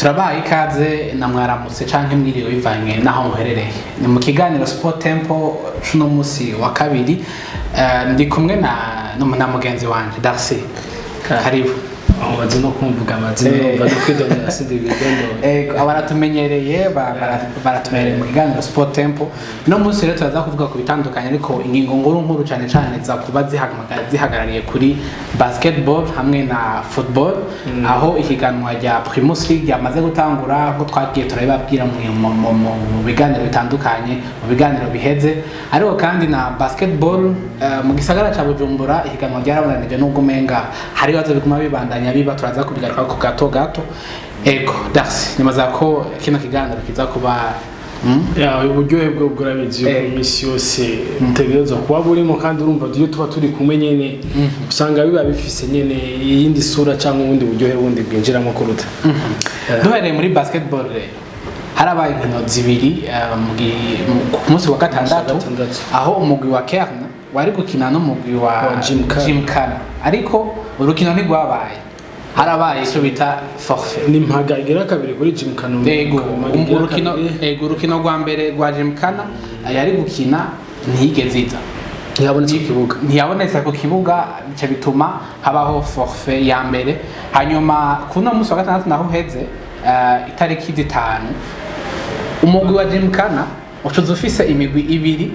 Turabaye ikaze na mwaramutse canke mwiriwe, bivanye naho muherereye. Ni mu kiganiro Sport Tempo cuno musi wa kabiri. Ndi kumwe na mugenzi wanje Darcy. Karibu. Umaze no kumvuga amazina. Urumva no kwidondora, sindi bidondora. Baratumenyereye, baratumenyereye mu kiganiro Sport Tempo. No munsi rero turaza kuvuga ku bitandukanye, ariko ingingo nkuru nkuru cyane cyane za kuba zihagarariye kuri basketball hamwe na football, aho ihiganwa rya Primus League ryamaze gutangura, nko twagiye turabibabwira mu biganiro bitandukanye, mu biganiro biheze. Ariko kandi na basketball, mu gisagara ca Bujumbura ihiganwa ryarabandanije, nubwo umenga hari ibibazo biguma bibandanya biba, turaza kubigaruka ku gato gato. Ego Darcy, nibaza ko kino kiganiro kiza kuba Ya, uburyohe bwo burabizi yuko iminsi yose butegerezwa kuba burimo, kandi urumva iyo tuba turi kumwe nyene usanga biba bifise nyene iyindi sura cyangwa ubundi buryohe bundi bwinjiramo kuruta. Duhereye muri basketball rero, harabaye inkino zibiri ku munsi wa gatandatu, Wa gatandatu. aho umugwi wa Kern wari gukina n'umugwi wa Wa Gymkhana. Gymkhana, ariko urukino ntirwabaye, harabaye icyo bita forfait. Ni mpaga igera kabiri kuri Gymkhana. Ego, urukino, ego, urukino rwa mbere rwa Gymkhana yari gukina ntiyigeze iza. Ntiyabonetse ku kibuga. Ntiyabonetse ku kibuga, bica bituma habaho forfait ya mbere. Hanyuma kuno munsi wa gatandatu naho uheze, itariki 5, umugwi wa Gymkhana ucuza ufise imigwi ibiri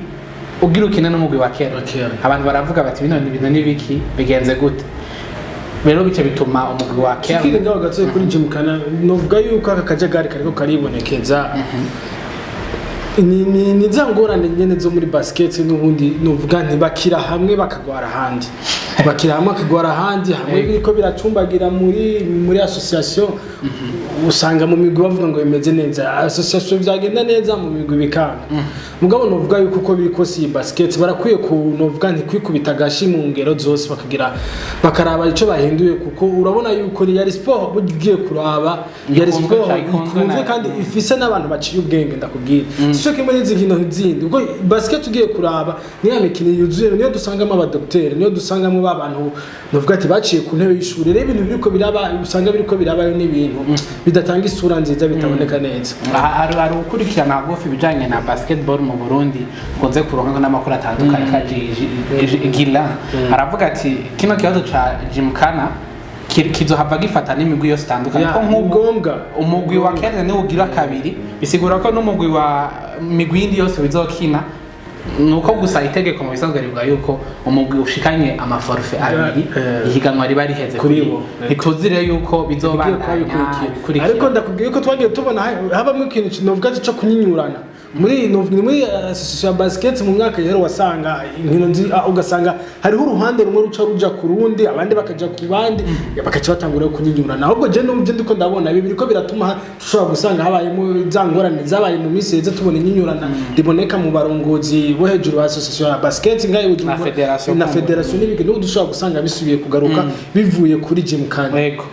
ugira ukine n'umugwi wa Kera. Wa Kera. Abantu baravuga bati: "Bino ni ibintu n'ibiki, bigenze gute?" Rero bica bituma umugwi wa Kera Tukiri ngaho gato kuri Gymkhana, novuga yuko aka kajagari kariko karibonekeza ni za ngorane nyene zo muri basket n'ubundi. Novuga nti bakira hamwe bakagwara ahandi, bakira hamwe bakagwara ahandi, hamwe biriko biracumbagira muri association. Usanga mu migwi bavuga ngo bimeze neza, association vyagenda neza, mu migwi bikanga. Mugabo novuga yuko uko biri kose iyi basket barakwiye ku novuga nti kwikubita agashi mu ngero zose, bakagira bakaraba ico bahinduye, kuko urabona yuko yari sport ugiye kuraba yari Ikunzwe sport cyane, ikunzwe ikunzwe kandi ifise n'abantu baciye ubwenge. Ndakubwira, sico kimwe n'izi nkino zindi, kuko basket ugiye kuraba niyo mikino yuzuye, niyo dusangamo abadokiteri, niyo dusangamo ba bantu novuga ati baciye ku ntebe y'ishuri. Rero ibintu biriko biraba, usanga biriko birabayo n'ibintu bidatanga isura nziza, bitaboneka neza. Aha, hari ukurikirana hagufi ibijanye na basketball mu Burundi, ukunze kuronka n'amakuru atandukanye, ka Gila aravuga ati kino kibazo ca Gymkhana kizohava gifata n'imigwi yose itandukanye, Ya, ko ni nk'ubu ngombwa. umugwi wa Kenya niwo ugira kabiri, bisigura ko n'umugwi wa migwi yindi yose bizokina. Nuko gusa itegeko mu bisanzwe rivuga yuko umugwi ushikanye ama forfait abiri, ihiganwa riba riheze. Kuri bo. Ntituzi rero yuko bigiye kuba bizobandanya bikurikira. bikurikira. Ariko ndakubwiye ko twagiye tubona habamwo ikintu novuga ati co kunyinyurana muri ni muri association ya basket. Mu myaka rero wasanga inkino ugasanga hariho uruhande rumwe ruca ruja ku rundi, abandi bakaja ku bandi, bakaca batangura kunyinyurana. Ahubwo je n'ubyo ndiko ndabona ibi biriko biratuma dushobora gusanga habayemo za ngorane zabaye mu minsi iheze, tubona inyinyurana riboneka mu barongozi bo hejuru ba association ya basket ngayo Bujumbura, Na federation. Na federation n'ibiki. N'ubu dushobora gusanga bisubiye kugaruka bivuye kuri Gymkhana. Yego.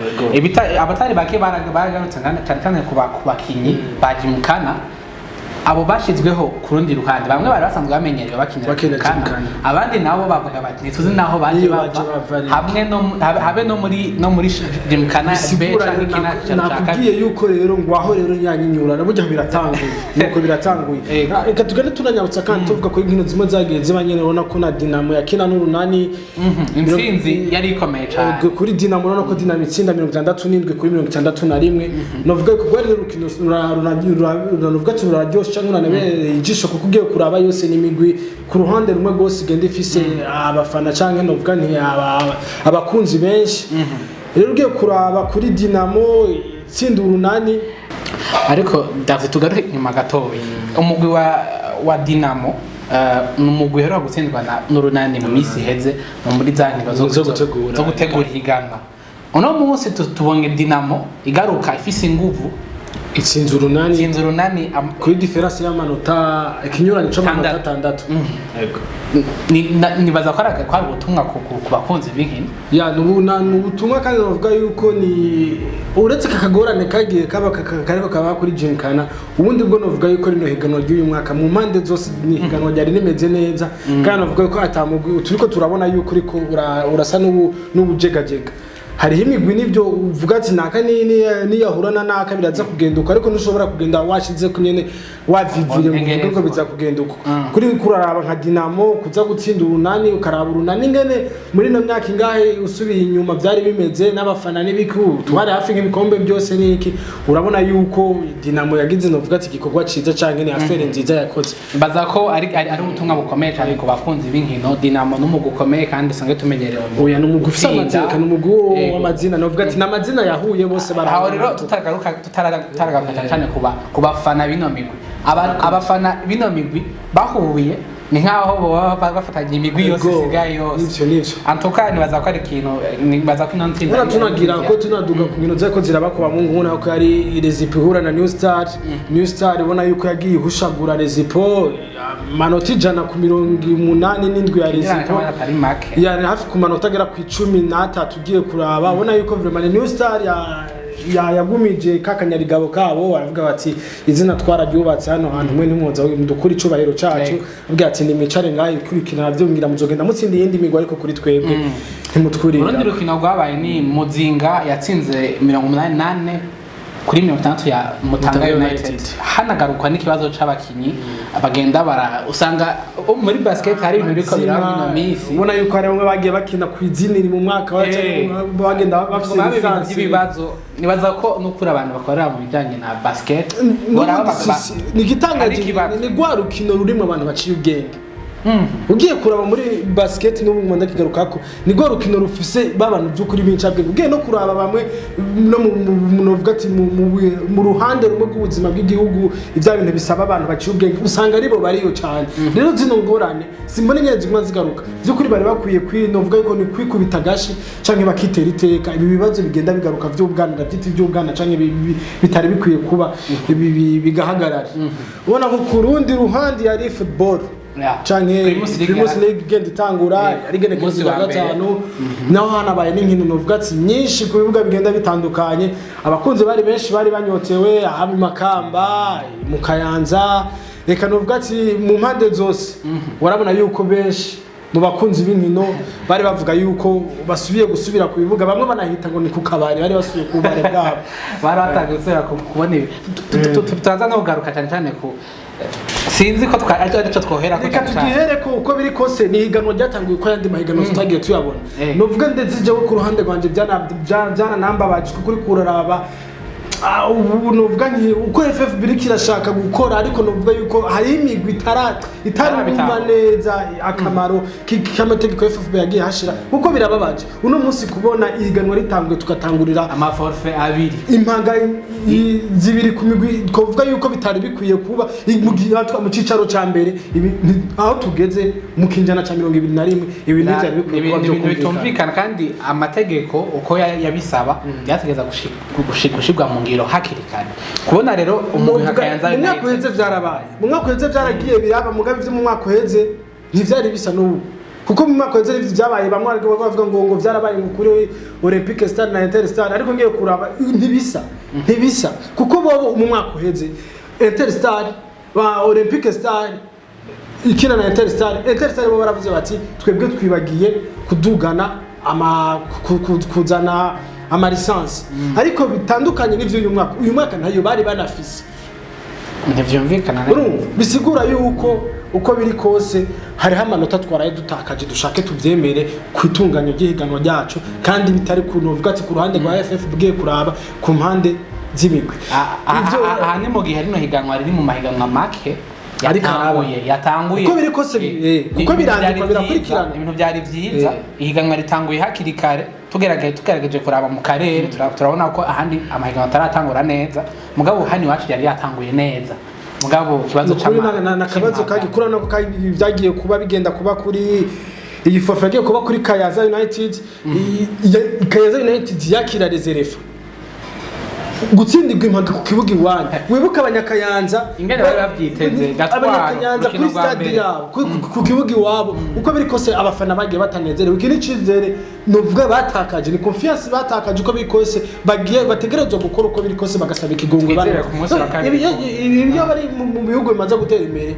Abatari bake baragarutse cyane cyane ku bakinyi ba Gymkhana, abo bashizweho ku rundi ruhande. Bamwe bari basanzwe bamenyerewe bakinira Bakinira Gymkhana, Gymkhana. abandi nabo bavuga bati: "Ntituzi naho baje Niyo bava." baje bava rero. Hamwe no habe no muri Gymkhana B Bisigura canke rero kina ca nakubwiye kabiri. yuko rero ngo aho rero nyanyinyurana burya biratanguye, nuko biratanguye. Yego. Reka tugende tunanyarutsa kandi tuvuga ko inkino zimwe zagiye ziba nyene. Urabona ko na Dinamo yakina n'Urunani. Intsinzi yari ikomeye cane. Kuri Dinamo, urabona ko Dinamo itsinda 67 kuri 61. Novuga ko rwari urukino novuga ati ruraryoshe cyangwa ruranabereye ijisho, kuko ugiye kuraba yose n'imigwi ku ruhande rumwe rwose igenda ifise abafana canke novuga nti abakunzi benshi. Rero ugiye kuraba kuri Dinamo itsinda Urunani. Ariko David, tugaruke inyuma gatoya. Umugwi wa Dinamo, ni umugwi uheruka gutsindwa n'Urunani mu minsi iheze muri za nkino Zo gutegura. zo gutegura ihiganwa. Uno munsi tubonye Dinamo igaruka ifise inguvu. Itsinze Urunani. Itsinze Urunani kuri différence y'amanota, ikinyuranyo c'amanota Tandatu. 6. Yego. Nibaza ko ari ubutumwa ku bakunzi b'inkino. Ya, ni ubutumwa, kandi bavuga yuko ni uretse aka kagorane kagiye kaba kariko kaba kuri Gymkhana, ubundi bwo novuga yuko rino higanwa ry'uyu mwaka mu mpande zose ni higanwa ryari rimeze neza, kandi navuga yuko atamugwi turiko turabona yuko uriko urasa n'ubujegajega. Hariho imigwi n'ibyo uvuga ati naka niyahura na naka biraza kugenda uko, ariko ntushobora kugenda washize ku nyene wavivire ngo uvuge ngo biza kugenda uko. Kuri kuraraba nka Dinamo kuza gutsinda Urunani, ukaraba Urunani ngene muri ino myaka ingahe usubiye inyuma byari bimeze n'abafana n'ibiku twari hafi nk'ibikombe byose niki, urabona yuko Dinamo yagize, novuga ati, igikorwa ciza canke ni affaire nziza yakoze. Baza ko ari ubutumwa bukomeye cyane ku bakunzi b'inkino. Dinamo n'umugwi ukomeye kandi usanzwe tumenyereye. Oya, ni umugwi ufise Gutsinda. amateka, ni umugwi w'amazina, novuga ati n'amazina yahuye bose. Aho rero tutaragaruka cyane cyane ku bafana b'ino migwi. Abafana b'ino migwi bahuye ni nk'aho baba bafatanye imigwi yose isigaye yose. Nivyo, nivyo. Antuka nibaza ko ari ikintu, nibaza ko ino ntsinda Ubona tunagira ko tunaduga ku nkino zariko ziraba ku bamungu, ubona ko yari Rezipo ihura na New Star. New Star ubona yuko yagiye ihushagura Rezipo amanota 187 ya Rezipo. Atari make. Yani hafi ku manota agera ku 13. Ugiye kuraba ubona yuko vraiment ni New Star ya yagumije kakanyarigabo kabo, baravuga bati izina twararyubatse hano hantu, mwe ntimwoza dukura icubahiro cacu. Bavuga ati nimwicare ngaho, ikurikirana vyongera muzogenda mutsinda iyindi migwi, ariko kuri twebwe ntimutwurira. Urundi rukino rwabaye ni Muzinga yatsinze 84-60 ya Mutanga Mutanga United. United. Hanagarukwa n'ikibazo c'abakinyi bagenda bara, usanga muri basket hari ibintu biriko biraba ino minsi. Ubona yuko hari bamwe bagiye bakina ku iziniri mu mwaka wa bagenda bafise babe ibintu licence. by'ibibazo. Nibaza ko n'ukuri abantu bakorera mu bijyanye na basket boraba Ni igitangaje. Hari ikibazo. Ni rwa rukino rurimo abantu baciye ubwenge. Ugiye kuraba muri basket n'ubu ngo ndakigarukako, ni rwa rukino rufise babantu by'ukuri b'incabwenge. Ugiye no kuraba bamwe no novuga ati mu ruhande rumwe rw'ubuzima bw'igihugu, ibya bintu bisaba abantu baciye ubwenge usanga aribo bariyo cyane. Rero zino ngorane simbona ingene ziguma zigaruka. By'ukuri bari bakwiye novuga yuko ni kwikubita agashi canke bakitera iteka. Ibi bibazo bigenda bigaruka by'ubwana, ndabyita iby'ubwana, canke bitari bikwiye kuba ibi bigahagarara. Ubona ko ku rundi ruhande yari football canke Primus League. Primus League igenda itangura, yari igenekerezo Umunsi rya wa mbere. gatanu. Naho hanabaye n'inkino novuga ati nyinshi ku bibuga bigenda bitandukanye. Abakunzi bari benshi, bari banyotewe haba i Makamba, mu Kayanza, reka novuga ati mu mpande zose. Urabona yuko benshi mu bakunzi b'inkino bari bavuga yuko basubiye gusubira ku bibuga, bamwe banahita ngo ni ku kabari, bari basubiye ku bubare bwabo. Bari batangiye gusubira kubona ibi. Tutaza no kugaruka cyane cyane ku, sinzi ko aricyo twohera ko Reka cyane cyane. tugihere ko uko biri kose ni ihiganwa ryatanguye uko ayandi mahiganwa tutagiye tuyabona. Nuvuga ndetse jewe ku ruhande rwanje byaranambabaje kuko uri kuraraba ubu nuvuga nti uko FFB iriko irashaka gukora, ariko nuvuga yuko hari imigwi itarumva Itarabitahura. neza akamaro k'amategeko FFB yagiye hashira, kuko birababaje uno munsi kubona ihiganwa ritanguye tugatangurira amaforfait abiri. Impanga zibiri ku migwi twavuga yuko bitari bikwiye kuba mu gihe mu cicaro ca mbere. Aho tugeze mu kinjana ca 21, ibi ntivyari bikwiye Ni kuba ibintu vyo kumvikana. bitumvikana, kandi amategeko uko yabisaba byategeza gushirwa mu ngiro hakiri kare. Kubona rero umuntu Muvuga- akayanza Mu mwaka uheze vyarabaye, mu mwaka uheze vyaragiye biraba, mugabe ivyo mu mwaka uheze ntivyari bisa n'ubu, kuko mu mwaka uheze vyabaye, bamwe bariko bavuga ngo vyarabaye ngo kuri Olympique Star na Inter Star, ariko ngiye kuraba ntibisa, ntibisa, kuko bobo mu mwaka uheze Inter Star ba Olympique Star ikina na Inter Star, Inter Star bo baravuze bati twebwe twibagiye kudugana ama kuzana ama licence, ariko bitandukanye n'ivyo uyu mwaka. Uyu mwaka ntayo bari banafise. Ntivyumvikana. Urumva bisigura yuko uko biri kose hariho amanota twaraye dutakaje, dushake tuvyemere ku itunganyo ry'ihiganwa ryacu, kandi bitari ku novuga ati ku ruhande rwa FF, bwiye kuraba ku mpande z'imigwi. Aha ni mu gihe rino higanwa riri mu mahiganwa make Ariko yatanguye, yatanguye. Uko biri kose kuko Ibintu birandikwa, vyari vyiza, birakurikirana. Ibintu byari vyiza. Ihiganwa ritanguye hakiri kare. Tugerageje kuraba mu karere, turabona ko ahandi amahiganwa ataratangura neza, mugabo hano iwacu yari yatanguye neza, mugabo ikibazo Nukuri nakabazo c'imihangano. Kagikura nako byagiye kuba bigenda kuba kuri iyi forfait yagiye kuba kuri Kayaza United. Kayaza United yakira Reserve, gutsindirwa impaga ku kibuga iwanyu. Wibuke Abanyakayanza Ingene bari bavyiteze, Gatwaro, Abanyakayanza urukino kuri rwa stade mbere. yabo, ku kibuga iwabo, uko biri kose abafana bagiye batanezerewe. Iki ni icizere nuvuga batakaje, ni confiance batakaje. Uko biri kose bagiye bategerezwa gukora uko biri kose bagasaba ikigongwe. Twizere ku munsi wa kabiri. Ibi iyo bari mu bihugu bimaze gutera imbere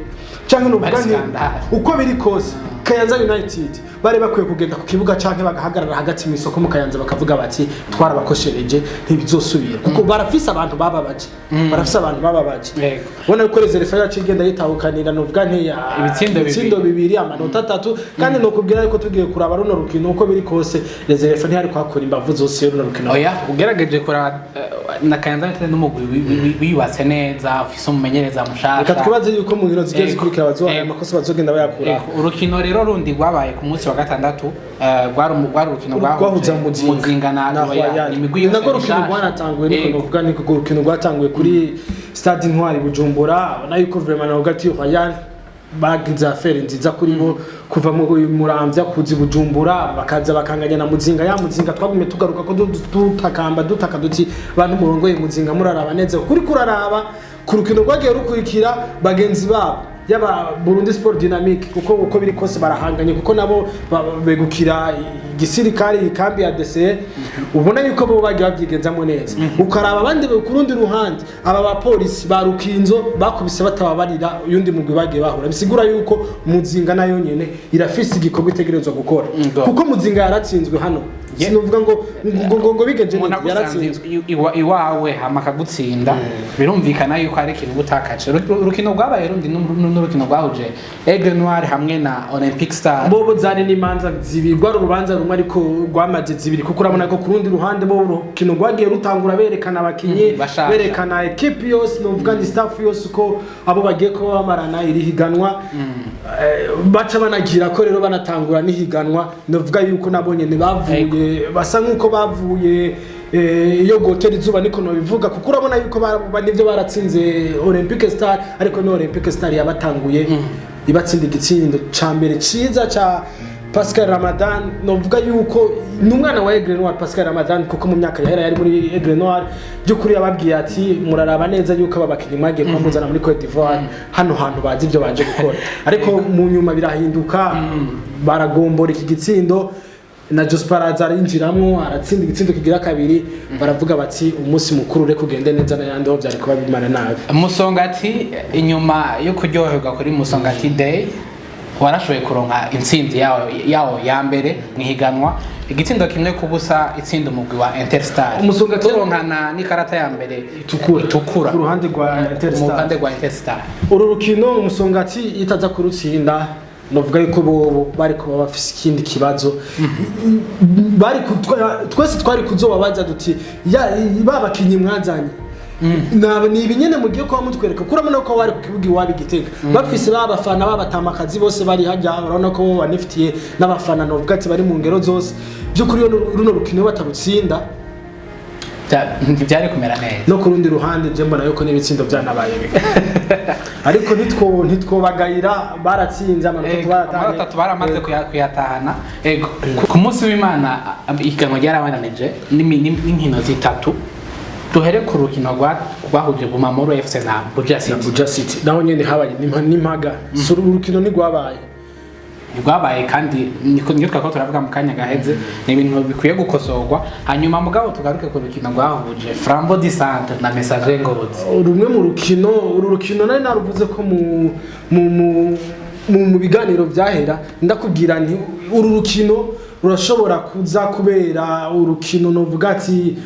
canke nuvuga Bari nti scandale. uko biri kose. Kayanza United bari bakwiye kugenda ku kibuga canke bagahagarara hagati mu isoko mu Kayanza, bakavuga bati twarabakoshereje, ntibizosubira, kuko barafise abantu bababaje, barafise abantu bababaje. Ubona ko Les Elephants yacu igenda yitahukanira, nuvuga nti Ibitsindo bibiri. Ibitsindo bibiri, amanota 3. Kandi nokubwira yuko tugiye kuraba runo rukino uko biri kose, Les Elephants ntihari kuhakura imbavu zose yo runo rukino. Oya, ugerageje kuraba na Kayanza United n'umugwi wiyubatse neza, ufise umumenyereza mushasha. Reka twibaze yuko mu nkino zigiye zikurikira bazoha aya makosa bazogenda bayakura. Ego, urukino rero rundi rwabaye ku munsi wa gatandatu, rwari urukino rwahuza Muzinga Muzinga na Royal. Royal. Imigwi yose Nako rukino mishasha. rwanatanguye niko novuga, niko urwo rukino rwatanguye kuri Stade Intwari Bujumbura. Ubona yuko vraiment navuga ati Royal bagize affaire nziza kuri bo kuva mu Muramvya kuza i Bujumbura, bakaza bakanganya na Muzinga, ya Muzinga twagumye tugaruka ko dutakamba, dutaka duti bantu murongoye Muzinga, muraraba neza kuri kuraraba ku rukino rwagiye rukurikira bagenzi babo, yaba Burundi Sport Dynamique, kuko uko biri kose barahanganye, kuko nabo begukira igisirikare, ikambi ya DCE, ubona yuko bo bagiye babyigenzamo neza. Ukaraba abandi ku rundi ruhande, aba bapolisi ba Rukinzo bakubise batababarira uyundi mugwi bagiye bahura, bisigura yuko Muzinga nayo nyene irafise igikorwa itegerezwa gukora, kuko Muzinga yaratsinzwe hano. Sinuvuga ngo bigenje Umuntu neza, agusanze yaratsinzwe. iwawe hama akagutsinda, birumvikana yuko hari ikintu uba utakaje. Urukino rwabaye rundi n'urukino rwahuje Aigle Noir hamwe na Olympic Star. Bobo zari n'imanza zibiri, rwari urubanza rumwe ariko rwamaze zibiri, kuko urabona ko ku rundi ruhande bo urukino rwagiye rutangura berekana abakinyi, bashasha. Berekana ekipi yose, novuga ni staff yose, uko abo bagiye kuba bamarana iri higanwa. Baca banagira ko rero banatangura n'ihiganwa, novuga yuko nabo nyene bavuye basa nk'uko bavuye iyo gotera izuba, niko nobivuga, kuko urabona yuko nivyo baratsinze Olympic Star, ariko ni Olympic Star yabatanguye ibatsinda igitsindo ca mbere ciza ca Pascal Ramadan. Novuga yuko ni umwana wa Aigle Noir, Pascal Ramadan, kuko mu myaka yahera yari muri Aigle Noir. By'ukuri yababwiye ati muraraba neza yuko aba bakinyi mwagiye kuba muri Cote d'Ivoire hano hantu bazi ibyo baje gukora, ariko mu nyuma birahinduka, baragombora iki gitsindo na Jospar arinjiramwo aratsinda igitsindo kigira kabiri, baravuga bati umunsi mukuru reka ugende neza, n'ayandi ho byari kuba bimara nabi. Musongati, inyuma yo kuryoherwa kuri Musongati Day, warashoboye kuronka intsinzi yawo ya mbere mu ihiganwa, igitsindo 1-0, itsinda umugwi wa Interstar. Turonkana n'ikarata ya mbere itukura. Itukura. Ku ruhande rwa mu Interstar. Ruhande rwa Interstar. Uru rukino Umusongati itaza kurutsinda, novuga yuko bobo bari kuba bafise ikindi kibazo, bari twese twari kuzobabaza duti ba bakinyi mwazanye naba ni ibinyene mugiye kuba mutwereka, kuko urabona ko bari ku kibuga iwabo i Gitega bafise ba bafana b'abatamakazi bose bari hajya, urabona ko banifitiye n'abafana, novuga ati bari mu ngero zose. By'ukuri iyo runo rukino batarutsinda, ntibyari kumera neza. No ku rundi ruhande je mbona yuko n'ibitsindo byanabaye bike, ariko ntitwobagayira, baratsinze amanota Amanota 3 baramaze kuyatahana. Ego, ku munsi w'Imana ihiganwa ryarabananije n'inkino zitatu. Duhere ku rukino rwahuje Bumamuru FC na Buja Na City. Buja City naho nyene habaye n'impaga, si uru rukino ntigwabaye. Rwabaye kandi niko niyo twako turavuga mu kanya gaheze, ni ibintu bikwiye gukosorwa. Hanyuma mugabo tugaruke ku rukino rwahuje Flambeau du Centre na Messager Ngozi. Rumwe mu rukino, uru rukino nari naruvuze ko mu biganiro byahera, ndakubwira nti uru rukino rurashobora kuza kubera urukino novuga ati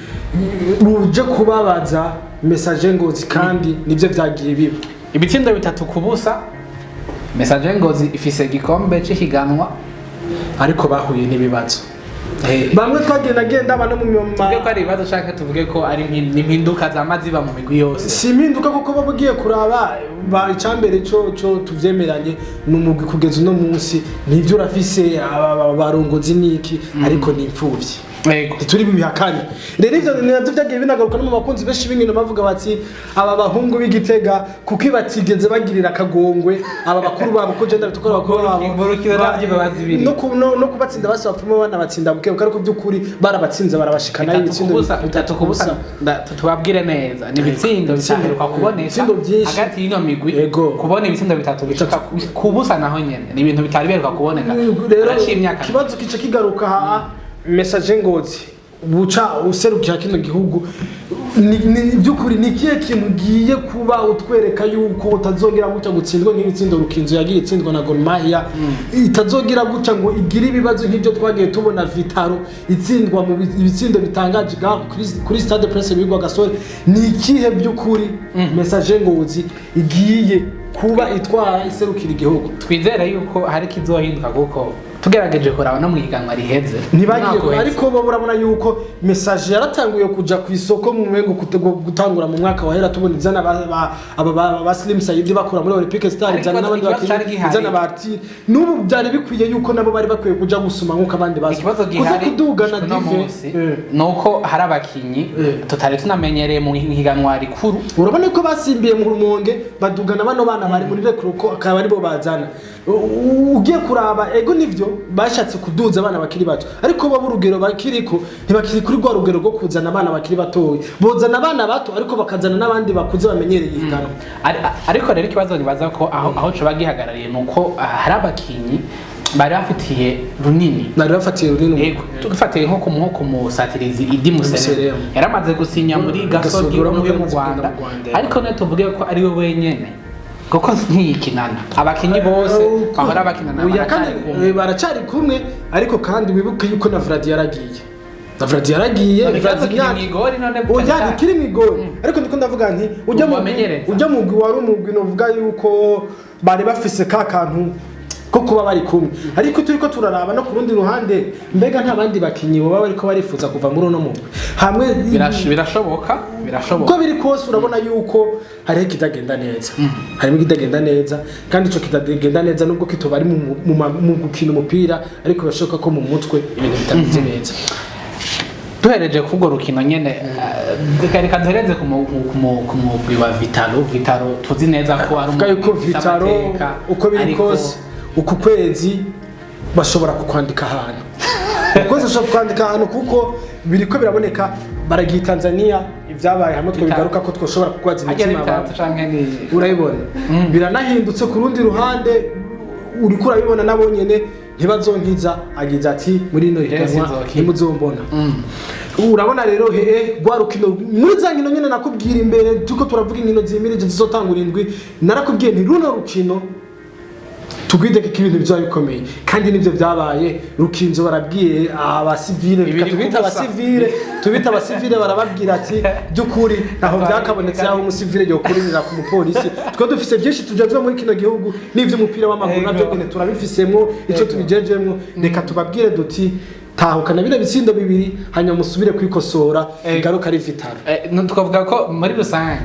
ruje kubabaza Messager Ngozi, kandi nibyo byagiye biba. Ibitsindo 3-0, Messager Ngozi ifise igikombe c'ihiganwa. Ariko bahuye n'ibibazo bamwe twagenda genda bano mu Tuvuge ko ari ibibazo canke tuvuge ko ari impinduka zama ziba mu migwi yose? Si impinduka, kuko baba ugiye kuraba icambere cyo tuvyemeranye ni umugwi kugeza uno munsi nivyo urafise barongozi niki, ariko ni imfuvyi. Ntituri bibihakane. Rero ivyo ni navyo vyagiye binagaruka no mu bakunzi benshi b'inkino, bavuga bati aba bahungu b'Igitega kuko batigeze bagirira akagongwe aba bakuru babo, ko genda bitukora bakuru babo. Mu rukino navyo bibaza ibiri. No kubatsinda basi bapfuma banabatsinda buke, ariko by'ukuri barabatsinze, barabashikana 3 ibitsindo ku busa, 3-0. Tubabwire neza, ni ibitsindo bitaheruka kuboneka Ibitsindo byinshi. hagati y'ino migwi. Kubona ibitsindo 3 bishika ku busa naho nyene ni ibintu bitari biheruka kuboneka. Rero Haraciye imyaka. ikibazo kica kigaruka ha Messager Ngozi buca userukira kino gihugu. By'ukuri ni ikihe kintu ugiye kuba utwereka yuko utazongera gutya gutsindwa nk'ibitsindo Rukinzo yagiye itsindwa na Gor Mahia, itazongera gutya ngo igire ibibazo nk'ibyo twagiye tubona Vitaro itsindwa mu ibitsindo bitangaje ngaho kuri Stade Prince Bigwa Gasore? Ni ikihe by'ukuri Messager Ngozi igiye kuba itwara iserukira igihugu? Twizere yuko hari ikizohinduka, kuko tugerageje kuraba no mu higanwa riheze, ntibagiye umwaka uheze. Ariko bo urabona yuko Message yaratanguye kuja ku isoko mu mengo gutangura mu mwaka wahera, tubona izana aba ba Slim Saidi bakura muri Olympic Star, Ariko izana n'abandi ikibazo cari bakinyi, gihari. izana ba Artile. N'ubu byari bikwiye yuko nabo bari bakwiye kuja gusuma nk'uko abandi bazi Ikibazo kuza gihari kudugana uno dive. munsi ni uko hari abakinyi tutari tunamenyereye mu higanwa rikuru. Urabona ko basimbiye mu Rumonge, badugana bano bana bari muri rekuruko, akaba aribo bazana. Ugiye kuraba, ego nivyo bashatse kuduza abana bakiri bato, ariko bo urugero bakiriko ntibakiri kuri rwa rugero rwo kuzana abana bakiri batoya. Bozana abana bato, ariko bakazana n'abandi bakuze bamenyereye ihiganwa. Ariko rero ikibazo nibaza ko aho coba gihagarariye ni uko hari abakinyi bari bafitiye runini. Bari bafatiye runini. Yego, tugifatiye nko ku musatirizi Idi Museremu, Museremu. yaramaze gusinya muri Gasogi Gasogi, yo mu urabona ko Rwanda. mu Rwanda. Ariko ne tuvuge ko ari we wenyene, kuko ntiyikinana, abakinyi bose bahora bakinana Oya, baracyari kandi kumwe. Baracari kumwe, ariko kandi wibuke yuko na Vladi yaragiye, na Vladi yaragiye. None ikibazo Vladi kiri mw'igori none? Oya, cyane. ntikiri mw'igori, ariko ndiko ndavuga nti ujya mu Ubamenyereza. ujya mugwi wari umugwi novuga yuko bari bafise ka kantu ko kuba bari kumwe, ariko turiko turaraba no ku rundi ruhande, mbega nta bandi bakinyi baba bariko barifuza kuva muri uno mugwi hamwe? Birashoboka, birashoboka. Uko biri kose urabona yuko hariho ikitagenda neza, harimo ikitagenda neza, kandi ico kitagenda neza nubwo kitoba ari mu gukina umupira, ariko birashoboka ko mu mutwe ibintu bitameze neza. Duhereje k'urwo rukino nyene, reka duhereze ku mugwi wa Vitalo. Vitalo tuzi neza ko ari Vuga yuko umugwi ufise Vitaro amateka, uko biri kose uku kwezi bashobora kukwandika ahantu, ukwezi bashobora kukwandika ahantu, kuko biriko biraboneka baragiye Tanzania, ibyabaye hamwe twe bigaruka ko twoshobora kugwaza Harya ni imitima abantu. bitandatu canke ni Urabibona biranahindutse. Ku rundi ruhande uriko urabibona nabo nyene ntibazonkiza, agize ati muri ino higanwa sinzokina. ntimuzombona. Urabona rero hehe rwa rukino muri za nkino nyene nakubwira imbere, turiko turavuga inkino zimirije zizotangura indwi, narakubwiye nti runo rukino tugwideke ko ibintu bizaba bikomeye, kandi nivyo byabaye. Rukinzo barabwiye abasivile, Ibiri reka tubite ku busa. Abasivile, tubite abasivile, barababwira ati by'ukuri ntaho byakabonetse aho umusivile yokuririra ku mupolisi. Twe dufise byinshi tujejwe muri kino gihugu, n'ivy'umupira w'amaguru navyo nyene turabifisemo ico tubijejwemwo. Reka tubabwire duti tahukana bino bitsindo bibiri, hanyuma musubire kwikosora. Igaruka ari Vitaro. Twavuga ko muri rusange,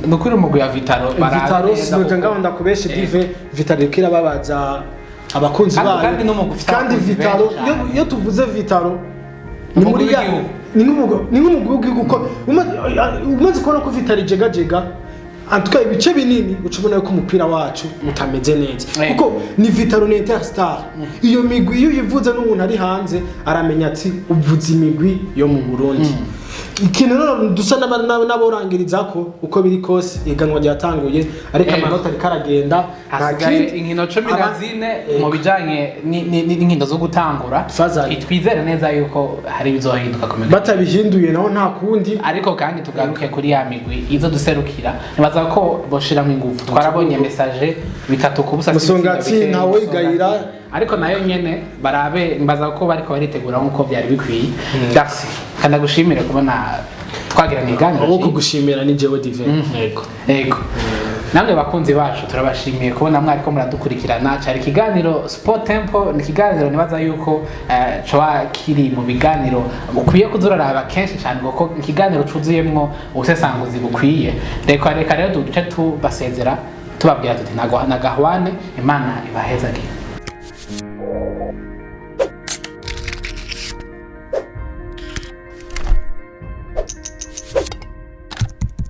ni ukuri umugwi wa Vitaro barabe Vitaro neza sinoja ngaho ndakubeshe dive, Vitaro iriko irababaza abakunzi Kandi- bayo. kandi n'umugwi ufite Kandi abakunzi Vitaro benshi cyane. iyo tuvuze Vitaro ni Umugwi muri ya w'igihugu. ni nk'umugwi w'igihugu, kuko umaze kubona ko Vitaro ijegajega antuka ibice binini, uca ubona yuko umupira wacu utameze neza, kuko ni Vitaro, ni Interstar. Iyo migwi iyo uyivuze n'umuntu ari hanze aramenya ati uvuze imigwi yo mu Burundi. Ikintu rero dusa n'aborangiriza ko uko biri kose ihiganwa ryatanguye, ariko amanota ariko aragenda, nta Hasigaye kindi. inkino cumi na zine mu bijanye n'inkino zo gutangura. Fazali. Twizere neza yuko hari ibizohinduka ku migwi. Batabihinduye naho nta kundi. Ariko kandi tugaruke kuri ya migwi izo duserukira, nibaza ko boshiramwo ingufu. Twarabonye Message 3-0. Musongati, si ibitsindo bikeya, ntawe Musongati. igayira. Ariko nayo nyene barabe, nibaza ko bariko baritegura nkuko byari bikwiye. Darcy, kandi agushimire kubona twagiranye ikiganiro Aho cyiza. kugushimira ni jewe dive, yego. Yego. Namwe bakunzi bacu turabashimiye kubona mwariko muradukurikirana. Cyari ikiganiro Sport Tempo, ni ikiganiro nibaza yuko coba kiri mu biganiro ukwiye kuzuraraba kenshi cyane, kuko ikiganiro cuzuyemwo ubusesanguzi bukwiye. Reka rero duce tubasezera tubabwira tuti nagahwane, Imana ibahezagire.